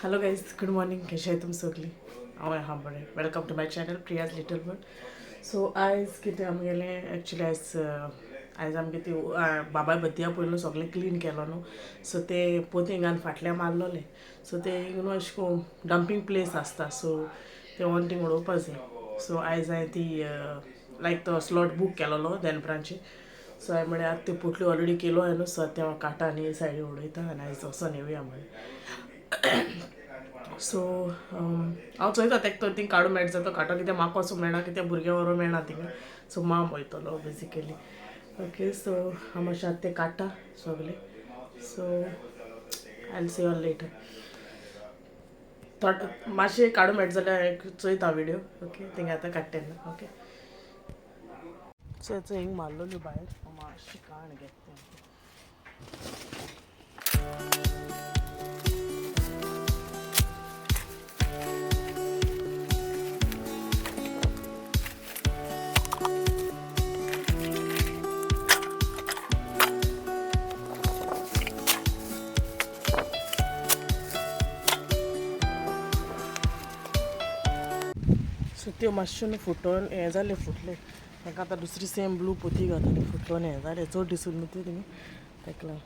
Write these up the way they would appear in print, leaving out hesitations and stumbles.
Hello guys, good morning. कशें आहाय तुमी सगळीं? हांव आहा बरें. Welcome to my channel Priya's little world. So आयज कितें आमगेलें एक्चुली आयज आयज आमगे ती बाबाय बद्दया पयलो सगळें क्लीन केलो न्हू. सो ते पोती हिंगान फाटल्यान मारलोलें. सो ते न्हू अशें करून डंपींग प्लेस आसता, सो ते व्हरून थिंग उडोवपा जाय. सो आयज हांवें ती लायक तो स्लॉट बूक केलोलो दनपरांचे. सो हांवें म्हळें आतां त्यो पोटल्यो ऑलरेडी केलो हांवें न्हू, सो आतां हांव काटा आनी सायडी उडयता आनी आयज वचोन येवया म्हळें. सो हांव चोयता तेक तो थिंग काडूं मेळटा जाल्यार तो काडटा, कित्याक म्हाका वचूंक मेळना, कित्याक भुरग्यां व्हरूंक मेळना थिंगा. सो माम वयतलो बेजिकली. ओके, सो हांव मातशें आतां तें काडटा सगलें. So I see all later. थोडे मातशें काडूं मेळटा जाल्यार चोयता विडियो. ओके, थिंगा आतां काडटा तेन्ना. ओके, सो हिंग मारलोल्यो भायर मातशें काण घेता. सो त्यो मातशें न्हू फुटोन हें जालें, फुटलें. ताका आतां दुसरी सेम ब्लू पोती घातली, फुटोन हें जालें चड दिसून न्हू ती थिंगा तेका लागून.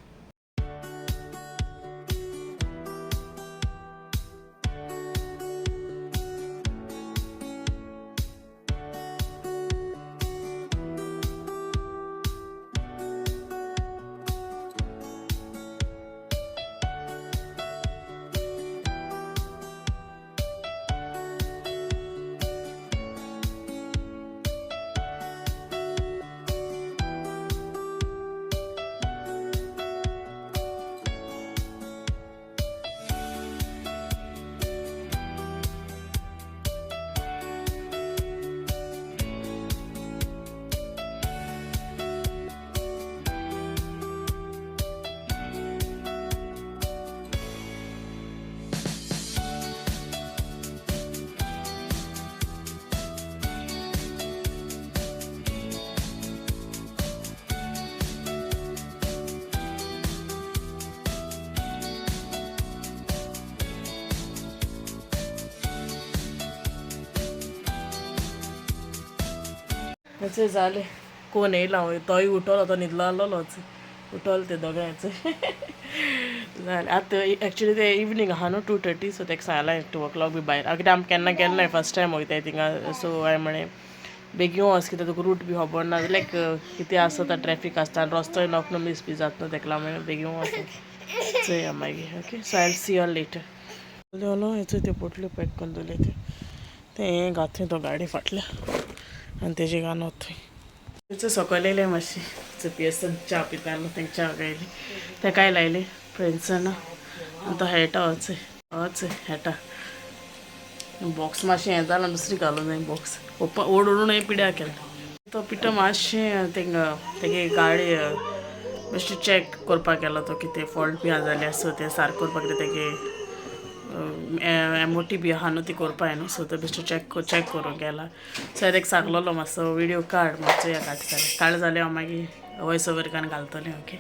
हेचे जालें, कोण येयला हांव तोय उठलो, तो न्हिदलो आहलोच, उठलो ते दोगांयचे जालें. आतां एक्चुली ते इवनींग आहा न्हू 2:30. सो तेका सांगलां 2 o'clock बी भायर. कित्याक आमी केन्ना गेले ना, फर्स्ट टायम वयताय थिंगा. सो हांवें म्हळें बेगीन वच, कित्याक तुका रूट बी खबर ना, लायक कितें आसता ट्रॅफीक आसता आनी रस्तोय नोक न्हू मीस बी जाता न्हू, तेका लागून म्हळें बेगीन वच चोया मागीर. Okay, so I see all later. न्हू हेचो त्यो पोटल्यो पॅक करून दवरले त्यो तें हें घातलें तो गाडी फाटल्या आनी तेजे घालून वता थंय. तेचो सकयल येयलें मातशें पियेसन च्या पितालो, तेंका च्या गायली, तेकाय लायली फ्रेंड्सांना. आनी तो हेटा वच वच हेटा बॉक्स मातशें हें जालां, दुसरी घालूं जाय बॉक्स ओड ओडून हांवें पिड्यार केलें. तो पिठो मातशें तेंगा तेगे गाडी बेश्टे चॅक करपाक गेलो, तो कितें फॉल्ट बी आसा जाल्यार, सो तें सारकें करपाक कितें तेगे एमओटी बी आहा न्हू ती करपा जाय न्हू. सो तो बेश्टे चॅक चॅक करूंक गेला. सो हांवें तेका सांगलोलो मातसो विडियो काड, मातसो या काडटा जाल्यार काडलें जाल्यार हांव मागीर वॉयस ओवर कान घालतलें. ओके,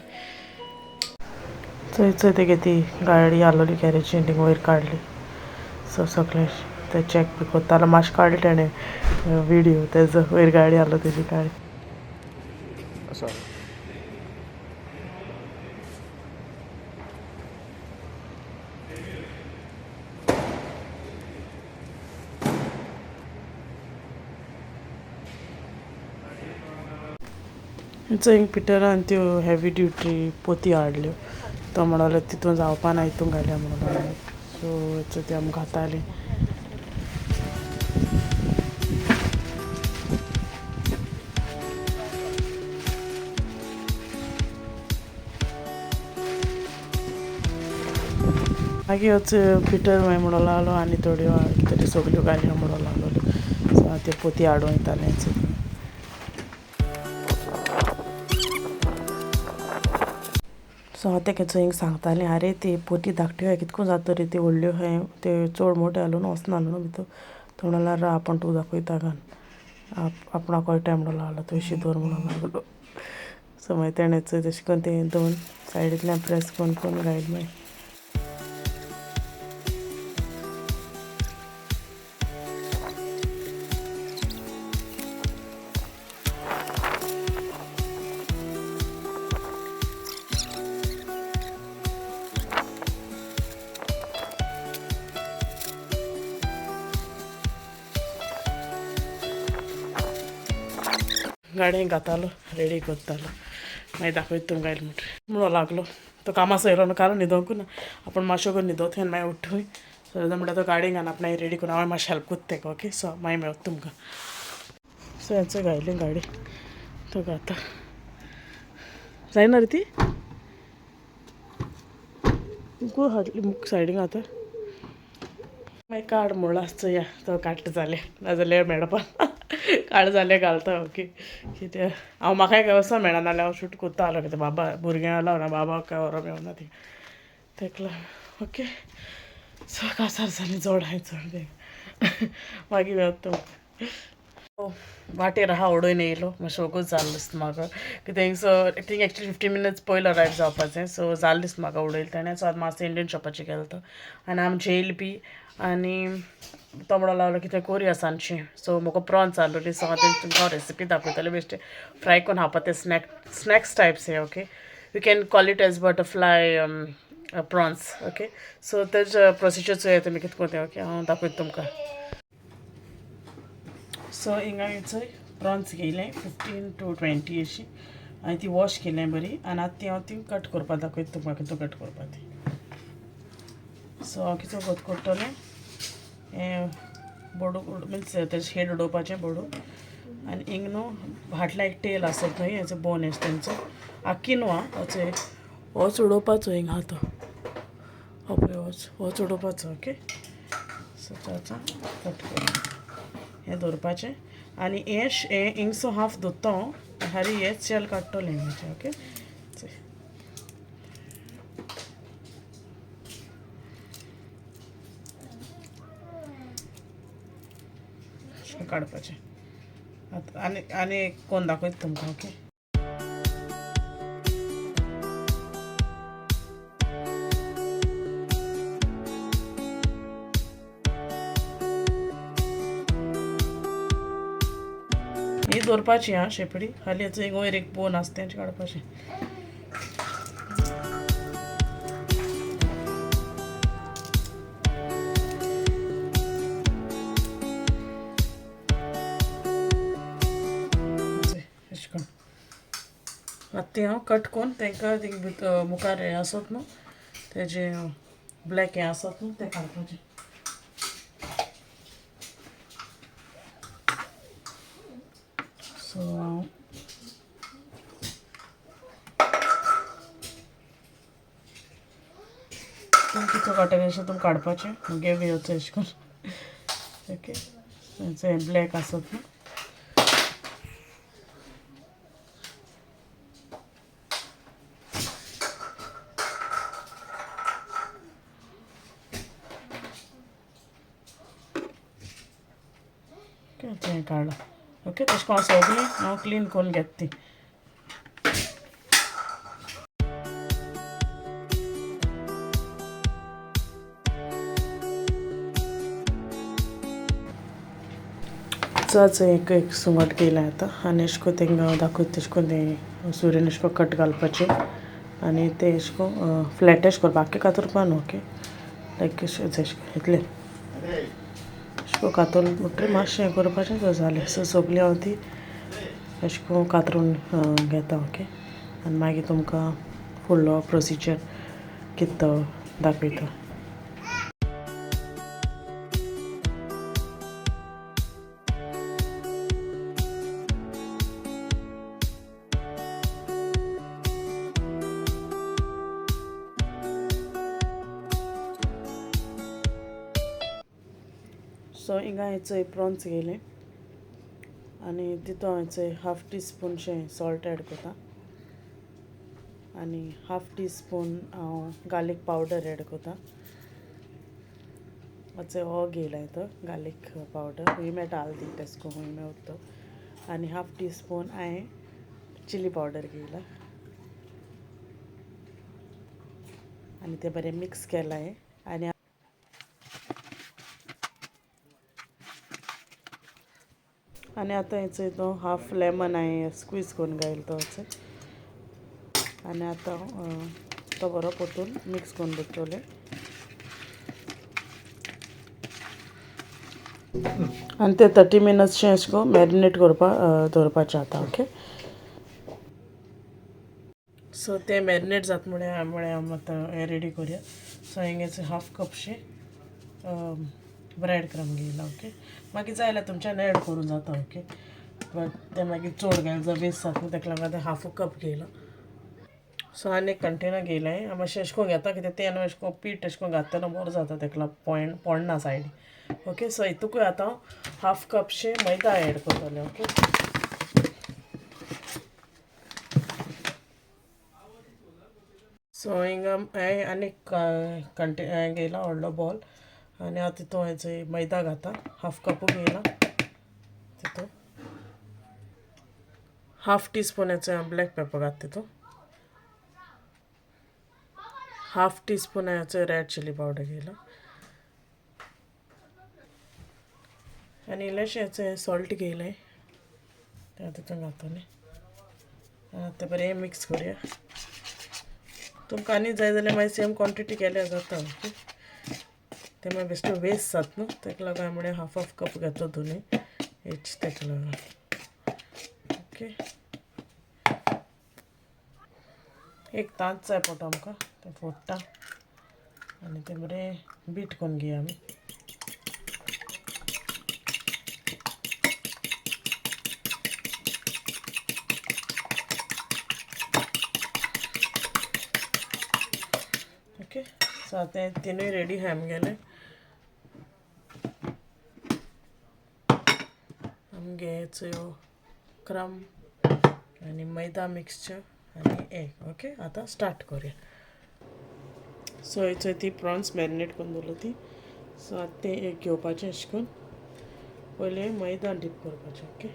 चोय चोय तेगे ती गाडी आहलोली गॅरेजीन थिंग वयर काडली. सो सगळें ते चॅक बी करतालो, मातशें काडलें तेणें विडियो तेजो, वयर गाडी आहलो तेजी काडली. चोय पिटरान त्यो हेवी ड्युटी पोती हाडल्यो, तो म्हणलो तितून जावपा ना, हितून घालया म्हणून. सो ते आमी घातालीं. मागीर पिटर मागीर म्हणो लागलो आनी थोड्यो कितें सगल्यो घालया म्हणो लागलो. सो त्यो पोती हाडून वयतालें. सो हांव तेका चोय सांगतालें, आरे ती पोती धाकट्यो आहाय कितको जाता रे, त्यो व्हडल्यो आहाय त्यो चड मोट्यो आसल्यो न्हू, वचना न्हू भितर. तो म्हणलो रा आपूण तुका दाखयता घाल, आपणाक कळटा म्हणो लागलो, तशी दवर म्हणो लागलो. सो मागीर तेणें चोय तशें करून तें दोन सायडींतल्यान प्रेस करून करून घायलें मागीर. गाडयेक घातालो रेडी करतालो. मागीर दाखयता तुमकां आयलो म्हणटकीर. म्हणून लागलो तो कामा सयलो न्हू काल न्हिदोंकू ना आपूण मातशें करून न्हिदोत आनी मागीर उठूय. सो म्हणल्यार तो गाडयेक घालून आपणाक रेडी करून हांवें मातशें हेल्प करता तेका. ओके सो मागीर मेळत तुमकां. सो हेचो घायली गाडी तो घाता जायना रे ती गो हाडली मुख सायडीक आतां. मागीर काड म्हणलो आसचो या तो काडटा जालें नाजाल्यार मेळपा काड जालें घालता. ओके कितें हांव म्हाकाय काय वचो मेळना नाल्यार हांव शूट करता आलो कितें बाबा भुरग्यां आलो ना बाबा काय व्हरो मेळना ती तेका लागून. ओके सो कासार जालें जोड हांवें चड तें मागीर मेळत तुमकां. वाटेर आहा उडोवन येयलो मातशें वगत जाल्लो दिसता म्हाका कितें. सो थिंग एक्चुली 15 मिनट्स पयलो अरायव जावपाचें. सो जालें दिसता म्हाका उडयलें तेणें. सो आतां मातसो इंडियन शॉपाचेर गेलो तो आनी आमी जेयल बी आनी तो म्हणो लागलो कितें कोरया सांजचें. सो म्हाका प्रॉन्स आहलोली. सो हांव तुमकां रेसिपी दाखयतलें बेश्टें फ्राय करून खावपा तें स्नॅक्स टायप्स हे. Okay you can call it as butterfly prawns. Okay so तेजे प्रोसिजर चोया तुमी कितें कोत्ता. ओके हांव दाखयता तुमकां. सो हिंगा चोय प्रॉन्स घेयलें 15 to 20 अशी आनी ती वॉश केलें बरी आनी आतां ती हांव ती कट करपा दाखयता तुमकां कितें कट करपा ती. सो हांव कितें कट करतलें हें बोडू मिन्स तेजे हेड उडोवपाचें बोडू आनी हिंग न्हू फाटल्या एक टेल आसत न्हय हेचो बोन एश तेंचो आक्की न्हू आं होच होच उडोवपाचो हिंगा आहा तो हो पळय होच होच उडोवपाचो. ओके सो आतां कट कर हें दवरपाचें आनी हें हें हिंगसो हाफ दवरता हांव हारी हें शेल काडटलें हिंगाचें. ओके अशें काडपाचें आतां आनी आनी कोण दाखयता तुमकां. ओके ही दवरपाची आं शेपडी खाली हेचो एक वयर एक बोन आसा तेंचे काडपाचें. अशें करून आतां ती हांव कट करून तांकां भितर मुखार हें आसत न्हू तेजें ब्लॅक हें आसत न्हू तें काडपाचें. सो हांव तुमी कितलो काडटलें अशें तुमी काडपाचें मुगे बी येवचो अशें करून. ओके हें ब्लॅक आसत न्हू ओके तें काडलां. ओके तशें करून सगळीं हांव क्लीन करून घेता ती. चोच एक एक सुंगट केलें आतां आनी अशें करून तेंकां दाखयता तशें करून तें सुरयेन अशें करून कट घालपाचें आनी तें अशें करून फ्लॅट अशें करपा आख्खें कातरपा न्हू. ओके लायक अशें अशें इतलें अशें करून कातरलें म्हणटकीर मातशें हें करपाचें सो जालें. सो सगळीं हांव ती अशें करून कातरून घेता. ओके आनी मागीर तुमकां फुडलो प्रोसिजर कितें तो दाखयता. सो हिंगा हेचो प्रॉन्स घेयलें आनी तितून हांव चोय हाफ टी स्पूनशें सॉल्ट एड करता आनी हाफ टी स्पून हांव गार्लीक पावडर एड करता. मातसो हो घेयला तो गार्लीक पावडर हुंय मेळटा आल्दी टेस्को हुंय मेळटा तो. आनी हाफ टी स्पून हांवें चिली पावडर घेयला आनी तें बरें मिक्स केलां हांवें. आनी आनी आतां हेचो तो हाफ लेमन हांवें स्क्वीज करून घायलो तो आनी आतां तो बरो परतून मिक्स करून दवरतलें. आनी ते 30 मिनट्सचे अशें करून मॅरिनेट करपाक दवरपाचें आतां ओके. सो ते मॅरिनेट जाता म्हळ्यार म्हळ्यार आमी आतां हें रेडी करुया. सो हांवें हाफ कपशे ब्रेड क्रम घेयला ओके. मागीर जाय जाल्यार तुमच्यान एड करूं जाता ओके, बट ते मागीर चड घाल जाल्यार वेस्ट जाता न्हू, तेका लागून हाफ कप घेयला. सो आनी एक कंटेनर घेयला हांवें, मातशें अशें करून घेता कित्याक तें न्हू अशें करून पीठ अशें करून घाततना बरो जाता, तेका लागून पडना सायडी ओके. सो हितूकूय आतां हांव हाफ कपशे मैदा एड करतलें ओके. सो हिंगा हांवें आनी कंटे घेयला व्हडलो बॉल आनी हांव तितू हें मैदा घाता, हाफ कपू घेयला तितू, हाफ टी स्पून हेचो ब्लॅक पेपर घात तितू, हाफ टी स्पून हेचो रेड चिली पावडर घेयला आनी इल्लेशें हेचें सॉल्ट घेयलें तें तितून घातलें. आतां बरें मिक्स करुया. तुमकां आनी जाय जाल्यार मागीर सेम क्वॉन्टिटी केल्यार जाता ओके. तें मागीर बेश्टें वेस्ट जाता न्हू, तेका लागून हांवें म्हळें हाफ हाफ कप घेतलो दोनूय एच, तेका लागून ओके. एक तांत जाय पडटा आमकां, तें फोडटा आनी तें बरें बीट करून घेया आमी. ओके सो आतां तिनूय रेडी आहाय आमगेले. आमगे चोयो क्रम आनी मैदा मिक्सचर आनी एग ओके. आतां स्टार्ट करुया. सो हेचो ती प्रॉन्स मॅरिनेट करून दवरलो ती. सो आतां तें एक घेवपाचें अशें करून पयलें मैदा डीप करपाचें ओके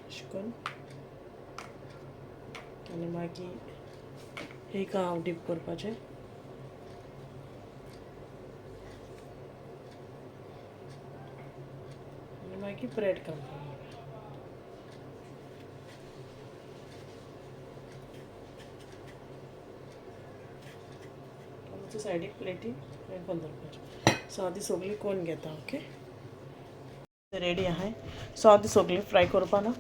अशें करून आनी मागीर एक हांव डीप करपाचें. आनी मागीर ब्रेड क्रम सायडीक प्लेटी करून दवरपाचें. सो हांव ती सगळी कोन्न घेता ओके. रेडी आहाय. सो हांव ती सगळी फ्राय करपा ना,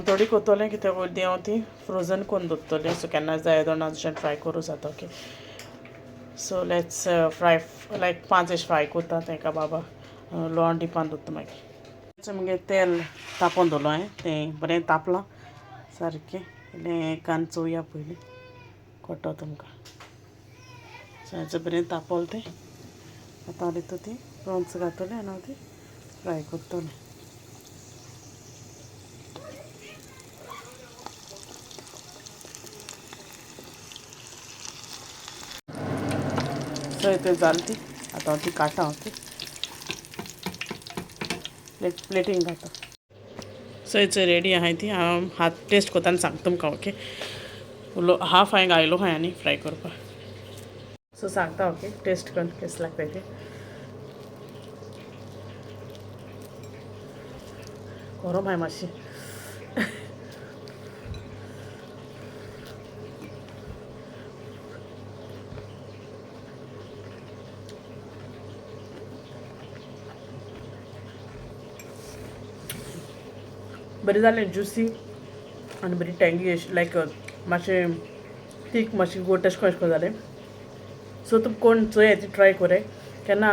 थोडी कोत्तोलें कित्याक अर्दी हांव ती फ्रोजन कोन्न दवरतलें. सो केन्ना जाय दोना तशें फ्राय करूं जाता okay. So let's fry like 5 अशें फ्राय करता तेका बाबा लोण डिपान दवरता. मागीर मागीर तेल तापोवन दवरलो हांवें, तें बरें तापलां सारकें. इल्लें कान चोवया पयलीं कळटो तुमकां. सो हेचें बरें तापोल तें आतां हांव तितूंत ती प्रॉन्स घातलें आनी हांव ती फ्राय करतलें. सो हें जालें ती आतां हांव ती काडटा ओके, प्लेटींग घाता. सो हेचो रेडी आहाय ती. हांव हात टेस्ट करता आनी सांगता तुमकां ओके. हाफ हांवें घायलो खंय आनी फ्राय करपाक. सो सांगता ओके टेस्ट करून केस लागता ते. गरम आहाय मातशें. बरें जालें, ज्युसी आनी बरी टँगी अशी लायक मातशें तीक मातशें गोड तशें कशें जालें. सो तुमी कोण चोय ती ट्राय कोराय केन्ना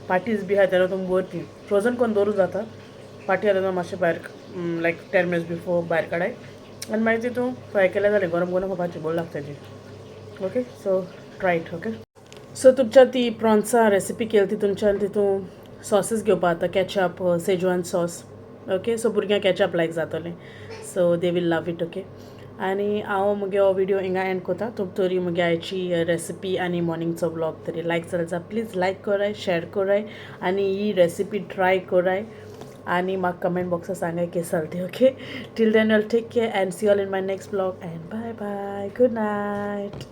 पार्टीज बी आहाय तेन्ना तुमी बरी ती फ्रोजन कोन्न दवरूं जाता. पार्टी आहा तेन्ना मातशें भायर लायक 10 मिनट्स बिफोर भायर काडाय आनी मागीर तितून फ्राय केल्यार जालें, गरम गरम खावपाचें बरें लागता ती okay. So try it okay. So तुमच्या ती प्रॉन्सा रेसिपी केली ती तुमच्यान तितून सॉसीस घेवपा जाता, ketchup, Schezwan sauce okay. So भुरग्यांक केचप लायक जातलें, so they will love it okay. आनी हांव मुगे हो विडियो हिंगा एंड करता. तुमकां तरी मुगे आयची रेसिपी आनी मॉर्निंगचो ब्लॉग तरी लायक जाल्यार जा प्लीज लायक कराय, शेर कराय आनी ही रेसिपी ट्राय कराय आनी म्हाका कमेंट बॉक्सार सांगाय केस जालें ती okay. Till then you'll take care and see all in my next blog and bye bye, good night.